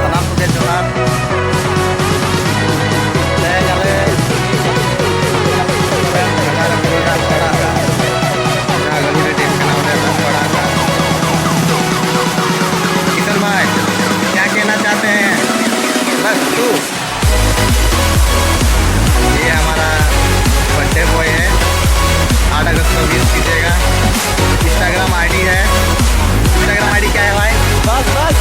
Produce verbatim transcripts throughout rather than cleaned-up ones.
ᱥᱟᱱᱟᱢ ᱠᱚᱜᱮ ᱡᱚᱦᱟᱨ᱾ ᱛᱮᱦᱮᱧ ᱟᱞᱮ ᱡᱟᱦᱟᱸ ᱜᱟᱹᱰᱤ ᱨᱮ ᱫᱮᱡ ᱠᱟᱱᱟ, ᱚᱸᱰᱮ ᱵᱟᱥ ᱵᱷᱟᱲᱟ ᱨᱮᱱᱟᱜ᱾ किशन भाई, क्या कहना चाहते हैं? बस तू। ये हमारा बर्थडे बॉय है, आठ अगस्त को विश कीजिएगा। इंस्टाग्राम आईडी है, इंस्टाग्राम आईडी क्या है भाई? बस, बस।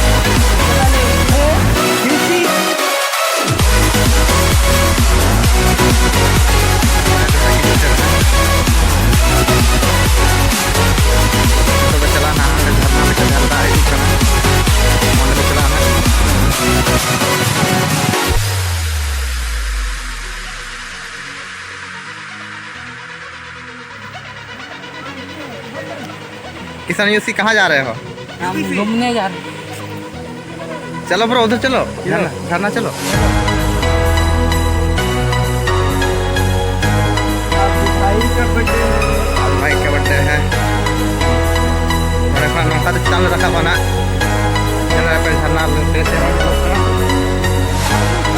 ᱛᱚᱵᱮ ᱪᱟᱞᱟᱜ ᱱᱟᱦᱟᱜ ᱚᱸᱰᱮ ᱡᱷᱟᱨᱱᱟ ᱞᱮᱠᱟ ᱡᱷᱟᱨᱱᱟ ᱦᱤᱡᱩᱜ ᱠᱟᱱᱟ, ᱚᱸᱰᱮ ᱞᱮ ᱪᱟᱞᱟᱜᱼᱟ ᱱᱟᱦᱟᱜ᱾ किशन यूसी, कहाँ जा रहे हो? हम घूमने जा रहे हैं। चलो ब्रो, उधर चलो, झरना, झरना चलो। आज भाई का बर्थडे है। ᱱᱚᱰᱮ ᱠᱷᱚᱱ ᱱᱚᱝᱠᱟ ᱛᱮ ᱪᱮᱛᱟᱱ ᱞᱮ ᱨᱟᱠᱟᱵᱼᱟ ᱱᱟᱜ᱾ ᱧᱮᱞ ᱯᱮ ᱡᱷᱟᱨᱱᱟ ᱛᱤᱱᱟᱹᱜ ᱪᱮᱦᱨᱟ ᱧᱮᱞᱚᱜ ᱠᱟᱱᱟ᱾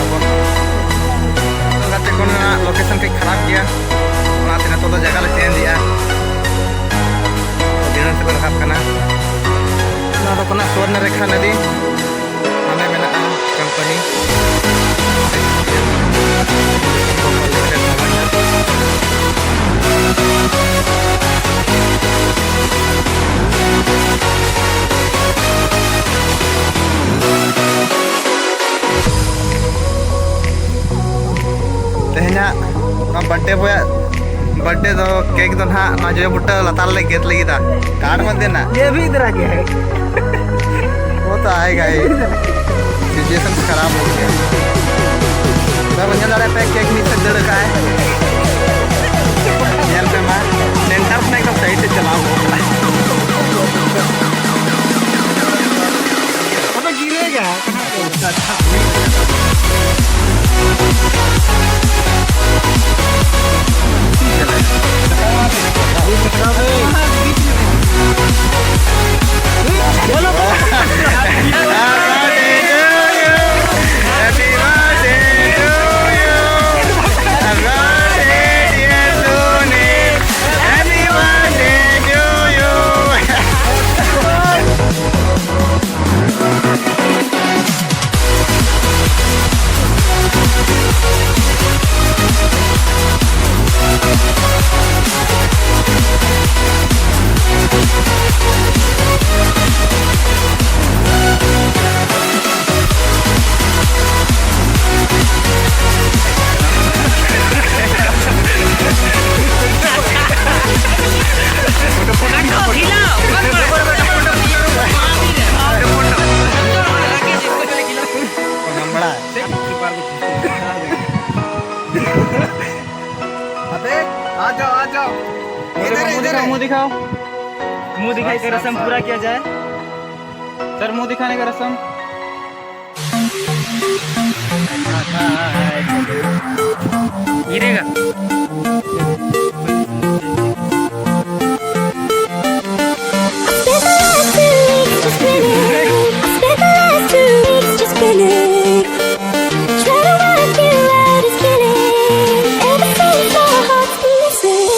ᱟᱵᱚ ᱜᱟᱛᱮ ᱠᱚ ᱱᱚᱣᱟ ᱞᱳᱠᱮᱥᱚᱱ ᱠᱟᱹᱡ ᱠᱷᱟᱨᱟᱯ ᱜᱮᱭᱟ, ᱚᱱᱟᱛᱮ ᱱᱤᱛᱚᱜ ᱫᱚ ᱡᱟᱭᱜᱟ ᱞᱮ ᱪᱮᱧᱡᱽ ᱮᱜᱼᱟ᱾ ᱫᱷᱤᱱᱟᱹᱱ ᱥᱮᱫ ᱞᱮ ᱨᱟᱠᱟᱵ ᱠᱟᱱᱟ᱾ ᱱᱚᱣᱟ ᱫᱚ ᱠᱟᱱᱟ ᱥᱩᱣᱚᱨᱱᱚ ᱨᱮᱠᱷᱟ ᱱᱚᱫᱤ, ᱦᱟᱸᱰᱮ ᱢᱮᱱᱟᱜᱼᱟ ᱠᱳᱢᱯᱟᱱᱤ᱾ ᱱᱚᱣᱟ ᱵᱟᱨᱛᱷᱰᱮ ᱵᱚᱭᱟᱜ ᱵᱟᱨᱛᱷᱰᱮ ᱫᱚ ᱠᱮᱠ ᱫᱚ ᱱᱟᱦᱟᱜ ᱱᱚᱣᱟ ᱡᱚᱡᱚ ᱵᱩᱴᱟᱹ ᱞᱟᱛᱟᱨ ᱨᱮᱞᱮ ᱜᱮᱫ ᱞᱟᱹᱜᱤᱫᱟ᱾ ᱠᱟᱨᱰ ᱢᱟ ᱫᱮᱱᱟ᱾ ये भी इधर आ गया है। वो तो आएगा ही। सिचुएशन खराब हो गया। ᱛᱚ ᱵᱚᱱ ᱧᱮᱞ ᱫᱟᱲᱮᱭᱟᱜ ᱯᱮ, ᱠᱮᱠ ᱢᱤᱫ ᱥᱮᱫ ᱫᱟᱹᱲ ᱠᱟᱜᱼᱟᱭ᱾ ᱧᱮᱞ ᱯᱮ ᱢᱟ, ᱥᱮᱱᱴᱟᱨ ᱠᱷᱚᱱ ᱮᱠᱫᱚᱢ ᱥᱟᱭᱤᱰ ᱥᱮᱫ ᱪᱟᱞᱟᱣ ᱜᱚᱫ ᱠᱟᱱᱟᱭ᱾ ᱟᱫᱚ ᱜᱤᱨᱟᱹ ᱜᱮ᱾ अबे, आ जाओ, आ जाओ। मुंह दिखाओ, मुंह दिखाओ। मुंह दिखाओ, मुंह दिखाई का रस्म पूरा किया जाए। सर, मुंह दिखाने का रस्म। गिरेगा। Spent the last two weeks just spinning. I spent the last two weeks just spinning. Trying to work you out is killing. Ever since our hearts been missing.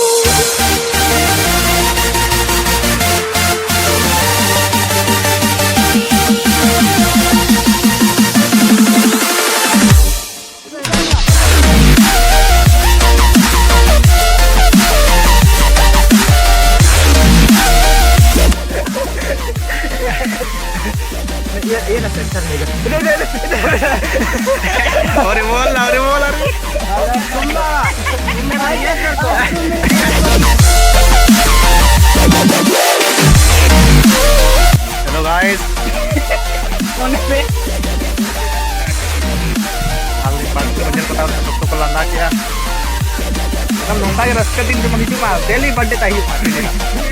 ᱱᱚᱝᱠᱟ ᱜᱮ ᱨᱟᱹᱥᱠᱟᱹ ᱫᱤᱱ ᱡᱮᱢᱚᱱ ᱦᱤᱡᱩᱜ ᱢᱟ, ᱰᱮᱞᱤ ᱵᱟᱨᱛᱷᱰᱮ ᱛᱟᱭ ᱦᱩᱭᱩᱜ ᱢᱟ᱾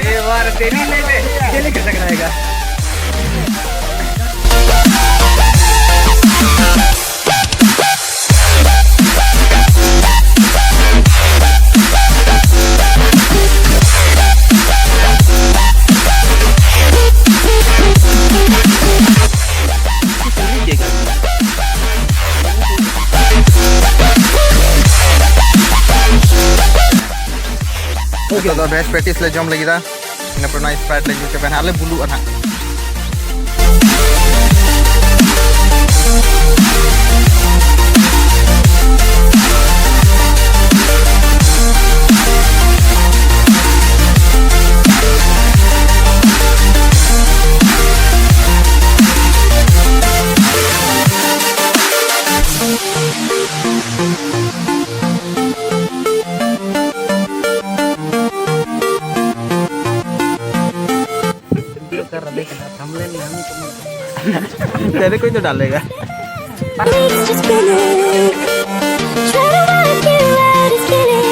ᱮ ᱵᱟᱨ ᱰᱮᱞᱤ ᱞᱟᱹᱭ ᱢᱮ, ᱰᱮᱞᱤ ᱠᱷᱮᱞ ᱥᱟᱠᱨᱟᱭ ᱦᱩᱭᱩᱜᱼᱟ᱾ ᱱᱤᱛᱚᱜ ᱫᱚ ᱵᱮᱥ ᱯᱮᱴᱤᱥ ᱞᱮ ᱡᱚᱢ ᱞᱟᱹᱜᱤᱫᱟ᱾ ᱤᱱᱟᱹ ᱯᱚᱨᱮ ᱱᱚᱣᱟ ᱥᱯᱨᱟᱭᱤᱴ ᱞᱮ ᱧᱩ ᱪᱟᱵᱟᱭᱟ ᱱᱟᱦᱟᱜ, ᱟᱞᱮ ᱵᱩᱞᱩᱜᱼᱟ ᱱᱟᱦᱟᱜ᱾ तेरे को ही तो डालेगा। It's just been a try to work you out, it's killing.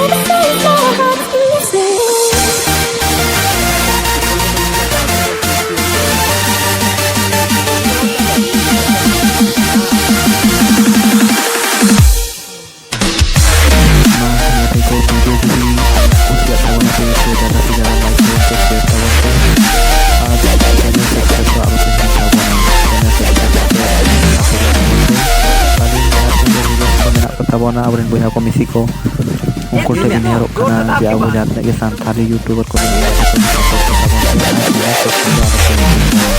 Ever since our hearts been missing. ᱢᱟ ᱜᱟᱛᱮ ᱠᱚ, ᱵᱷᱤᱰᱤᱭᱳ ᱡᱩᱫᱤ ᱠᱩᱥᱤᱭᱟᱜ ᱛᱟᱵᱚᱱᱟ ᱯᱮ, ᱛᱚ ᱡᱟᱫᱟ ᱥᱮ ᱡᱟᱫᱟ ᱞᱟᱭᱤᱠ ᱛᱟᱵᱚᱱ ᱯᱮ, ᱥᱮᱭᱟᱨ ᱛᱟᱵᱚᱱ ᱯᱮ, ᱟᱨ ᱪᱮᱱᱮᱞ ᱥᱟᱵᱥᱠᱨᱟᱭᱤᱵ ᱫᱚ ᱟᱞᱚ ᱯᱮ ᱦᱤᱲᱤᱧ ᱛᱟᱵᱚᱱᱟ᱾ ᱪᱮᱱᱮᱞ ᱥᱟᱵᱥᱠᱨᱟᱭᱤᱵ ᱠᱟᱛᱮ ᱥᱟᱯᱳᱨᱴ ᱛᱟᱵᱚᱱ ᱯᱮ᱾ ᱟᱹᱞᱤᱧ ᱡᱟᱦᱟᱸ ᱛᱤᱱᱟᱹᱜ ᱵᱷᱤᱰᱤᱭᱳ ᱠᱚ ᱢᱮᱱᱟᱜ ᱠᱚ ᱛᱟᱵᱚᱱᱟ, ᱟᱵᱚᱨᱮᱱ ᱵᱚᱭᱦᱟ ᱠᱚ ᱢᱤᱥᱤ ᱠᱚ, ᱩᱱᱠᱩ ᱴᱷᱮᱱ ᱞᱤᱧ ᱱᱮᱦᱚᱨᱚᱜ ᱠᱟᱱᱟ ᱡᱮ ᱟᱵᱚ ᱡᱟᱦᱟᱸ ᱛᱤᱱᱟᱹᱜ ᱜᱮ ᱥᱟᱱᱛᱟᱲᱤ ᱭᱩᱴᱩᱵᱟᱨ ᱠᱚ ᱢᱮᱱᱟᱜ ᱠᱚᱣᱟ, ᱥᱟᱯᱳᱨᱴ ᱠᱚ ᱛᱟᱵᱚᱱ ᱯᱮ, ᱟᱨ ᱥᱟᱵᱥᱠᱨᱟᱭᱤᱵ ᱫᱚ ᱟᱞᱚ ᱯᱮ ᱦᱤᱲᱤᱧ ᱛᱟᱵᱚᱱᱟ᱾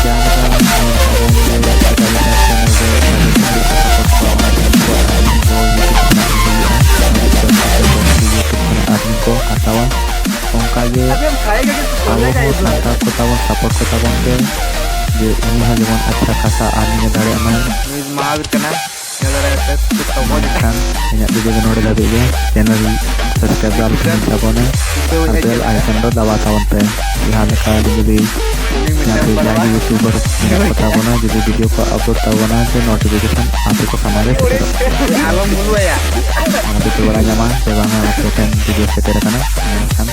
ᱡᱟᱦᱟᱸ ᱞᱮᱠᱟ ᱢᱮᱱ ᱠᱟᱜ ᱵᱚᱱ ᱡᱮ ᱮᱴᱟᱜ ᱮᱴᱟᱜ ᱪᱮᱱᱮᱞ ᱨᱮ ᱟᱹᱰᱤ ᱜᱷᱟᱹᱲᱤᱡ ᱠᱚ ᱥᱟᱯᱳᱨᱴ ᱠᱚᱣᱟ, ᱚᱱᱟ ᱩᱱᱠᱩᱣᱟᱜ ᱟᱹᱞᱤᱧ ᱫᱚ ᱭᱩᱴᱩᱵᱽ ᱠᱷᱚᱱᱟᱜ ᱜᱮ ᱦᱩᱭᱩᱜᱼᱟ, ᱟᱹᱰᱤ ᱩᱛᱟᱹᱨ ᱠᱟᱛᱮ ᱵᱟᱹᱲᱛᱤ ᱭᱩᱴᱩᱵᱽ ᱠᱷᱚᱱᱟᱜ ᱟᱨᱱᱤᱝ ᱠᱚ ᱦᱟᱛᱟᱣᱟ᱾ ᱚᱱᱠᱟ ᱜᱮ ᱟᱵᱚ ᱦᱚᱸ ᱥᱟᱱᱛᱟᱲ ᱠᱚ ᱛᱟᱵᱚᱱ ᱥᱟᱯᱳᱨᱴ ᱠᱚ ᱛᱟᱵᱚᱱ ᱯᱮ, ᱡᱮ ᱩᱱᱤ ᱦᱚᱸ ᱡᱮᱢᱚᱱ ᱟᱪᱪᱷᱟ ᱠᱷᱟᱥᱟ ᱟᱨᱱᱤᱝ ᱮ ᱫᱟᱲᱮᱭᱟᱜ ᱢᱟᱭ᱾ ᱱᱩᱭ ᱢᱟᱦᱟᱵᱤᱨ ᱠᱟᱱᱟᱭ, ᱧᱮᱞ ᱫᱟᱲᱮᱭᱟᱜ ᱢᱮᱱᱠᱷᱟᱱ ᱤᱧᱟᱹᱜ ᱵᱷᱤᱰᱤᱭᱳ ᱫᱚ ᱱᱚᱰᱮ ᱫᱷᱟᱹᱵᱤᱡ ᱜᱮ᱾ ᱪᱮᱱᱮᱞ ᱥᱟᱵᱥᱠᱨᱟᱭᱤᱵ ᱫᱚ ᱟᱞᱚᱯᱮ ᱦᱤᱲᱤᱧ ᱛᱟᱵᱚᱱᱟ ᱟᱨ ᱵᱮᱞ ᱟᱭᱠᱚᱱ ᱫᱚ ᱫᱟᱵᱟᱣ ᱛᱟᱵᱚᱱ ᱯᱮ᱾ ᱡᱟᱦᱟᱸ ᱞᱮᱠᱟ ᱡᱩᱫᱤ ᱡᱟᱦᱟᱸ ᱛᱤᱥ ᱡᱟᱦᱟᱸᱭ ᱜᱮ ᱭᱩᱴᱩᱵᱟᱨ ᱢᱮᱱᱟᱜ ᱠᱚ ᱛᱟᱵᱚᱱᱟ, ᱡᱩᱫᱤ ᱵᱷᱤᱰᱤᱭᱳ ᱠᱚ ᱟᱯᱞᱳᱰ ᱛᱟᱵᱚᱱᱟ, ᱡᱮ ᱱᱳᱴᱤᱯᱷᱤᱠᱮᱥᱚᱱ ᱟᱯᱮ ᱠᱚ ᱥᱟᱢᱟᱝ ᱨᱮ ᱥᱮᱴᱮᱨᱚᱜ ᱢᱟ᱾ ᱟᱞᱚᱢ ᱵᱷᱩᱞᱩᱣᱟᱭᱟ᱾ ᱟᱨ ᱟᱯᱮ ᱯᱮ ᱵᱟᱲᱟᱭ ᱧᱟᱢᱟ ᱡᱮ ᱵᱟᱝᱟ ᱟᱯᱮ ᱴᱷᱮᱱ ᱵᱷᱤᱰᱤᱭᱳ ᱥᱮᱴᱮᱨ ᱟᱠᱟᱱᱟ᱾ ᱢᱮᱱᱠᱷᱟᱱ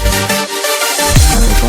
ᱟᱯᱮ ᱠᱚ